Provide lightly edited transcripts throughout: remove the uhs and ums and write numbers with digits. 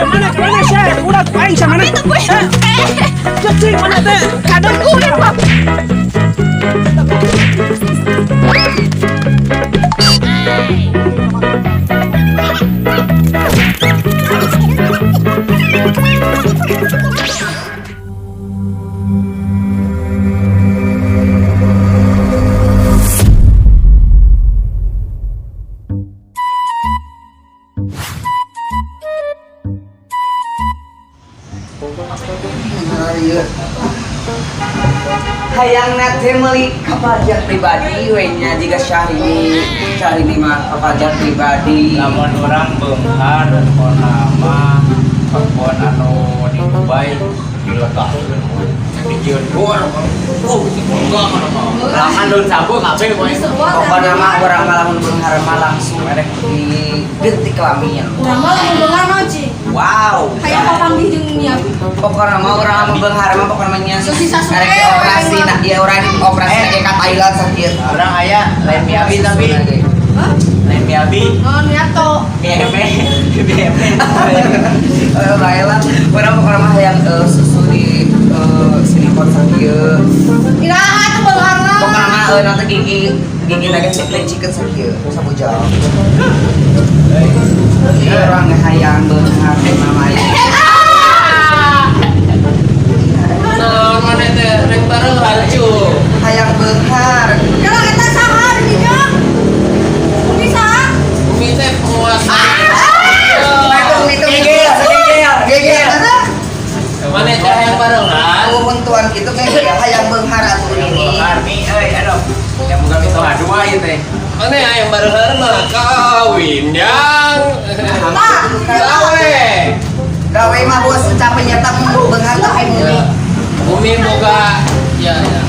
Mana mana sia? Udah ku aing sama mana? Itu gue. Cicing mana teh? Kadang Gue mah. Iya. Hayang teh meuli kapal jet pribadi we nya jiga Syahrini. Syahrini mah kapal jet pribadi. Lamun urang beunghar pokona mah kebon anu di Dubai diletakkeun dijieun gor. Oh, boga mana mah. Lahan daun sabu kabeh poe. Pokona mah urang mah lamun beunghar mah langsung erek di ganti kelamin. Urang mah lamun beunghar mah cing. Wow. Hayang papanggih jeung Miyabi. Pokona mah urang lamun beunghar mah pokona mah nya Si Sasuke, erek operasi urang mah. nah ieu urang operasi ge ka Thailand sakieu. Urang aya lain Miyabi tapi Hah? lain Miyabi. Oh, Miyato. BME, BME. Eh bae lah. Urang pokona mah hayang susu di silikon sakieu. Iraha tuh beungharna. Pokona mah nanti gigi gigi lagi chicken sakieu sabujal. Iya urang hayang beunghar teh mama ieu. Nah, mana teh rek bareng hacu. Hayang beunghar. Kalau eta saha di dinya? Umi saha? Umi teh penguasa. Hitung hitung Gegel, gegel, gegel. Mana teh hayang barengan? Untuan gitu kayak hayang beunghar atuh ini. Beunghar mi euy aduh. Yang bukan itu dua ieu teh. Mana hayang barengan mah kawin yang. Tah, Gawe. Gawe mah bos capek nyata beunghar tapi mumi. Umi boga ya ya.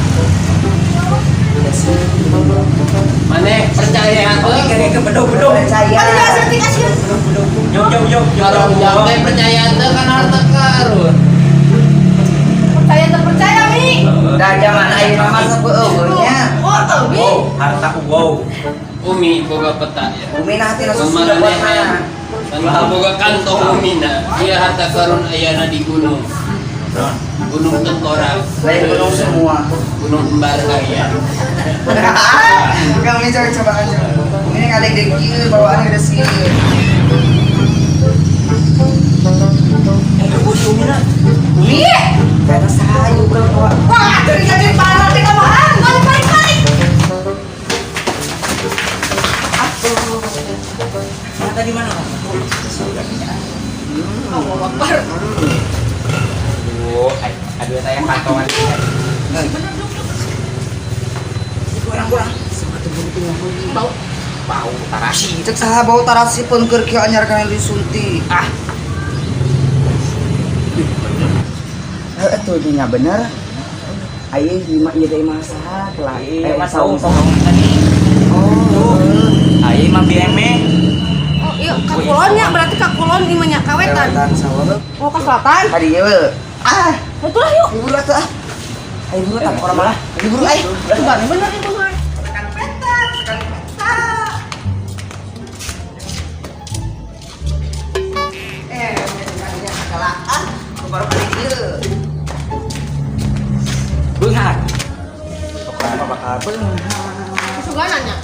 Mana percaya tuh? Kayak ke bedog-bedog. Percaya. Kan udah sertik asieun. Jauh jauh jauh. Kalau jam teh percaya tuh kan harta karun. Percaya teu percaya, Mi? Da zaman ayeuna mah sapeueuh nya. Oh, tuh, Mi. Wow, harta ku wow. Umi boga peta ya. Umi nah tina susu Mana buat hayang. mah. Kan boga kantong Umi na. Dia harta karun ayana di gunung. Gunung Tengkorak. Lain gunung semua. Gunung Kembar Karya. Kami coba coba aja. Ini ngadeg deg ieu bawaannya udah sih. Mi. Karena sayu urang bawa. Wah, atuh dijadiin parah teh kamahan. Balik balik balik. Tadi mana? Allahu Akbar. Aduh, aduh saya kantongan. Kurang-kurang. Bau. Bau tarasi. Cek saha bau tarasi pun keur kieu anyar kana disuntik. Ah. Heeh tuh nya bener. Ayeuna lima ieu teh mah saha lah. Eh, mas saung saung tadi. Oh. Ayo mah BME. Oh, iya, ka kulon nya berarti ka kulon ieu mah nya ka wetan. Wetan sawah. Oh, ka selatan. Tadi ieu. Ah, Itulah yuk. ibu atuh ah. Ayo buru tak orang malah. Ayo buru ayo. Itu bener itu mah. Tekan peta, tekan peta. Eh, tekannya salah. Ah, baru kali ieu. Beunghar. Pokoknya mah bakal beunghar. Sugan nya.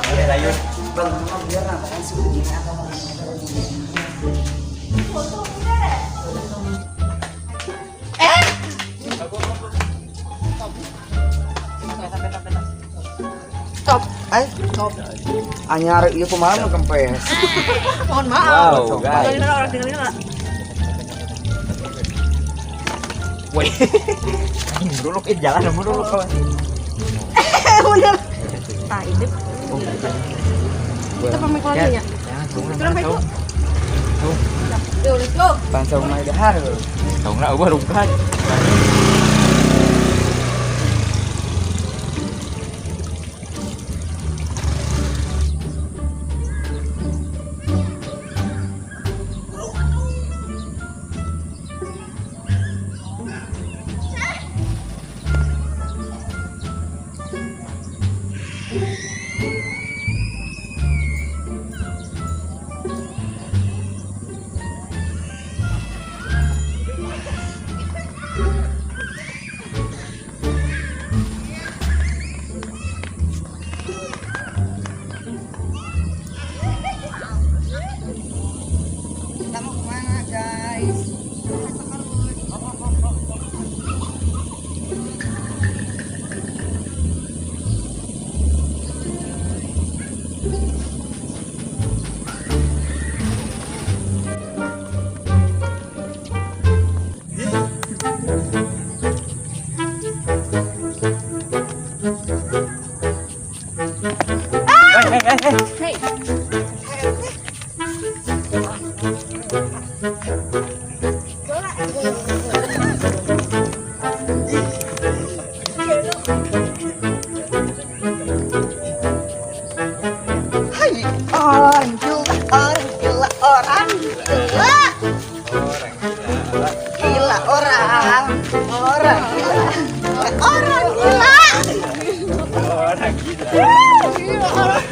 Boleh layur. Bang, mah biar apa kan sih begini atau mau Eh, stop. Ay, Stop. anyar ieu kumaha nu kempes. Mohon maaf. Wow, guys. Tinggalin lah, orang tinggalin lah. Woi. Dulu eh jalan dulu kawan. Bener. Tah, ini. Kita pamit lagi nya. Turun itu. Yuk, let's go. Bangsa umay dahar. Saungna eueuh rungkad. Kita mau kemana guys? Hei. Hai, orang gila, orang gila, orang gila. Gila orang, orang gila, orang gila. Orang gila. Gila orang.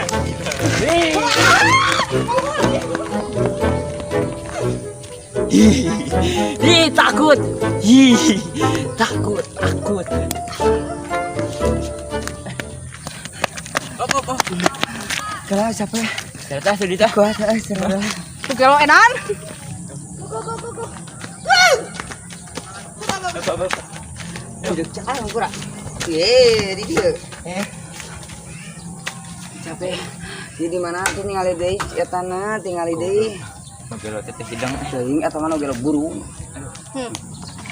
Ih, takut. Ih, takut, takut. Kalau siapa ya? Ternyata sudah dah. Kuat, serah. Tuh gelo edan. Hidup cakap kurang. Ye, di dia. Capek. Jadi mana tuh ningali deui eta na tingali deui. Gelo teh hidang. Teuing eta mah nu gelo burung.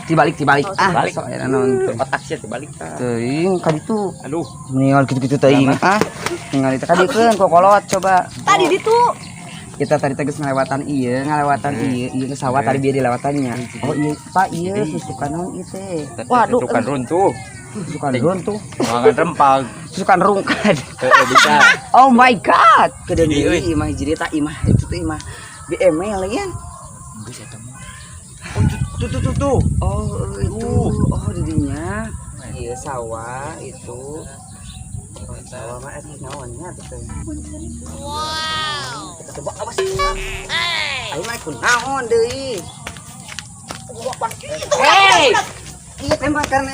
Tibalik tibalik. Ah, Tibalik. sok eta naon teh. Otak sih tibalik. Teuing ka ditu. Aduh. Ningali kitu-kitu teuing ah. Ningali teh ka dieu keun kokolot coba. Tadi ditu. Kita tadi teh geus ngalewatan ieu, ngalewatan ieu, ieu ke sawah tadi bieu dilewatannya. Oh iya, Pak, ieu susukan naon ieu teh? Waduh. Susukan runtuh. Susukan runtuh, Makan rempang. susukan rungkad. Heeh bisa. Oh my god. Kedeun Jadi, deui imah hiji deui tah imah itu tuh imah BML ya. Geus eta mah. Oh, tuh tuh tuh tuh. Oh, itu. Oh, didinya. Iya, sawah itu. Oh, sawah mah eta naonnya tuh teh. Wow. Kita coba awas. Ayo mah kunaon deui. Hey! Iya tembak karena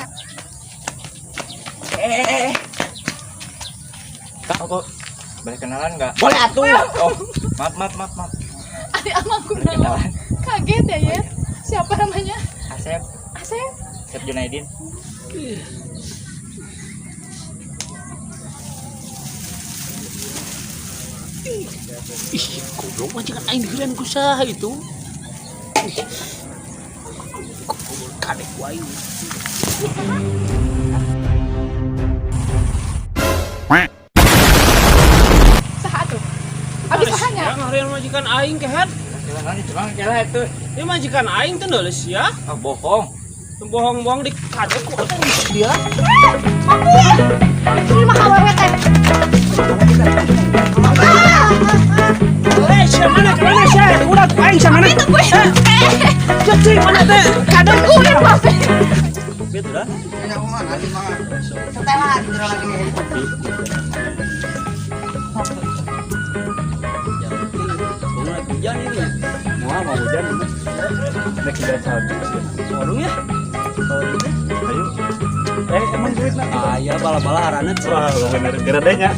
Kak, kok boleh kenalan enggak? boleh atuh. Oh, maaf maaf maaf maaf. Ari amang kunaon. Kaget ya, Yet. Siapa namanya? Asep, Asep. Asep Junaidin. Ih, goblok majikan aing diheureuan ku saha itu. Ih, goblok kadek ku aing. Saha tuh? Abi sahanya? Ya ngaheureun majikan aing kehed. Kenalan itu bang, kela itu. Ini majikan aing teh neuleus ya. Oh, bohong. Bohong-bohong di kadek ku dia. Mami. Ini mah awewe teh. Eh, sia mana kemana sia? Udah ku aing sia mana? Itu gue. Cecing mana teh? Kadek ku Gue papi. Beda. Setelan jero lagi. Hujan ini ya. Mau mau hujan ini. Nek sudah salju sih. Warung ya. Ayo. Emang duit lah. Ah, ya bala-bala harana. Wah, bener geredenya.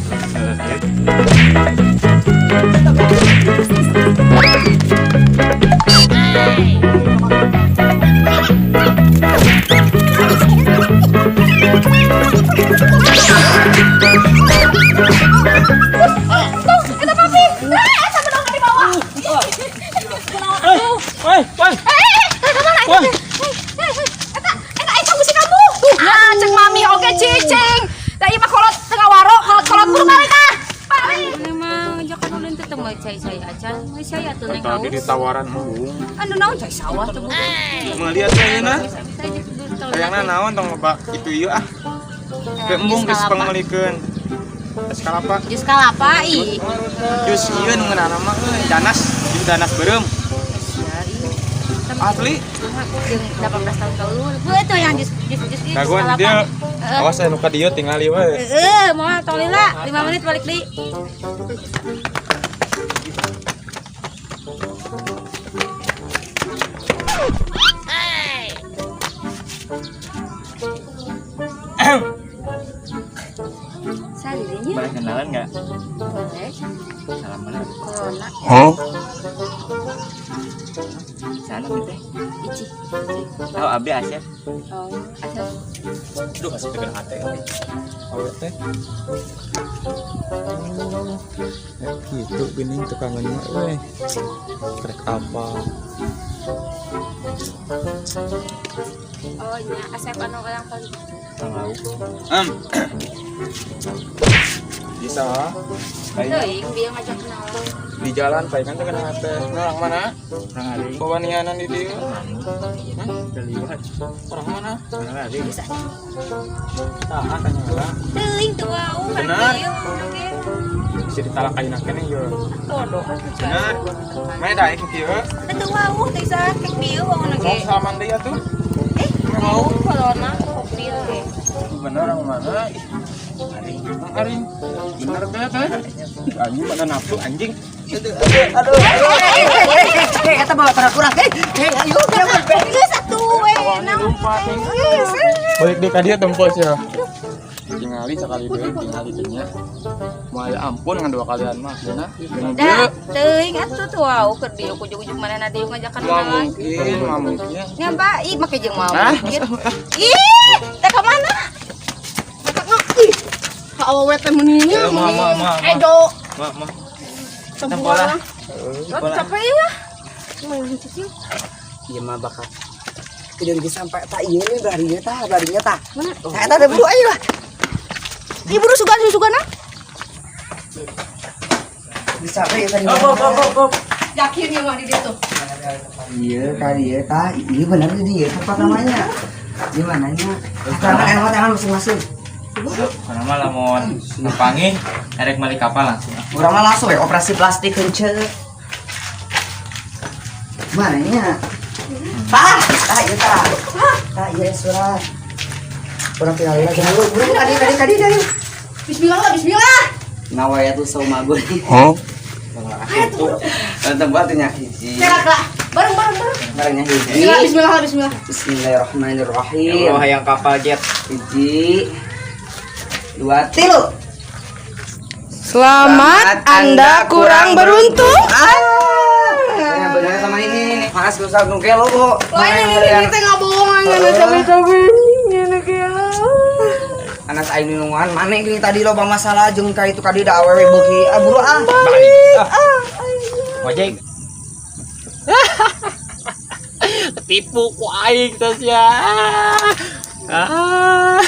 Tuh, eta papi. Eh, eta bedong di bawah. Kunaon atuh? Woi, woi. Eh, kemana Wah. eta? Eh, eta, eta eta gusi kamu. Nah, cek mami oge cicing. Da ieu mah kolot tengah waro, kolot-kolot buru balik ah. Balik. Memang jangan ulun teh teu cai-cai acan. Geus cai atuh neng Tadi haus. ditawaran embung. Anu naon cai sawah teh bukan. Melihat ayeuna hayangna naon tong loba itu ieu ah. Ke embung geus pangmeulikeun. Es kalapa. Jus kalapa ih. Jus ieu nu ngeunana mah euy, danas, jus danas beureum. Asli. Jeung 18 tahun kaulur. Heuh tuh yang jus jus jus jus Dagoan kalapa. dia. Awas aya nu ka dieu tingali we. Heeh, moal tong lila 5 menit balik deui. Salirinya Boleh kenalan nggak? boleh. Salam kenal. Corona. Huh? Sana teh. Ici. Oh, abdi Asep. Oh, Asep. Duh, kasih tekan hati. Awe teh. Ya gitu gini tukangan mah euy. Krek apa? Oh, nya Asep anu ulang tahun. Tahu. Bisa. Teuing bieu ngajak kenalan. Di jalan palingan teh kena hati. Nah, orang mana? Orang aring. Bawanianan di dieu. Kaliwat. Orang mana? Orang aring. Tah, tanya lah. Teuing teu wau Benar. bieu oke. Bisa ditalak ayeuna keneh ye. Bodoh. Benar. Mana daek kieu? Teu wau teh sakit bieu wau Mau ge. salaman deui atuh. Eh, Mau. corona kopi ge. Bener orang mana? Ih, Aring. Orang aring. Bener teh teh. Anjing pada nafsu anjing. Aduh, aduh. Eta bawa kurang. Eh, ayo Geus atuh we. Lompat nih. Balik deh ka dieu tempo sia. Tingali sakali deui, tingali teh nya. Moal ampun ngan dua kalian mah aslina. Da, teuing atuh teu wau keur dieu kujuk-kujuk manehna dieu ngajakan Moal kenalan. mungkin, moal mungkin. Nya Mbak, ih make jeung moal Ah, mungkin. Ih, teh ka mana? Ka awewe teh meuning. Ma, ma, ma. Edo. Ma, ma. Tempo lah. Capek ya. Main cicing. Ieu mah bakal Kedeung geus sampai tak ieu nih barinya tah, barinya tah. Nah, eta teh buru ayo lah. Ih buru sugan sugan ah. Bisa we tadi. Hop, hop, hop, hop. Yakin ya mah di dieu tuh. Iya, kali ya tah. Iya bener di dieu tempat namanya. Gimana nya? Tangan enak tangan masing-masing. Karena mah lamun nepangi erek mali kapal langsung. Urang mah langsung ya operasi plastik kenceu. Mana nya? Tah, tah ieu tah. Tah ieu surat. Urang tinggal lagi. Buru, buru kadi kadi kadi kadi. Bismillah lah, bismillah. Nawaya tuh saumagun. Huh? Tempat nya hiji. Cerak lah. Bareng bareng bareng. Barengnya hiji. Bismillah, bismillah, bismillah. Bismillahirrahmanirrahim. Ya Allah hayang kapal jet. Hiji, dua, tilu. Selamat Anda kurang beruntung. Ah, ya benar sama ini nih. Panas gak usah nunggu lo kok. Wah, ini teh nggak bohong, nggak cabe-cabe, nggak gelo. Anak aing nungguan mana ini tadi lo bang masalah jeung ka itu kadi da awewe beuki ah buru ah. Ojek. Tipu ku aing teh sia. Ah.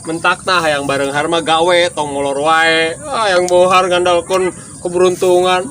Mentak tah hayang bareng har mah gawe tong molor wae. Ah, yang bohar ngandalkeun keberuntungan.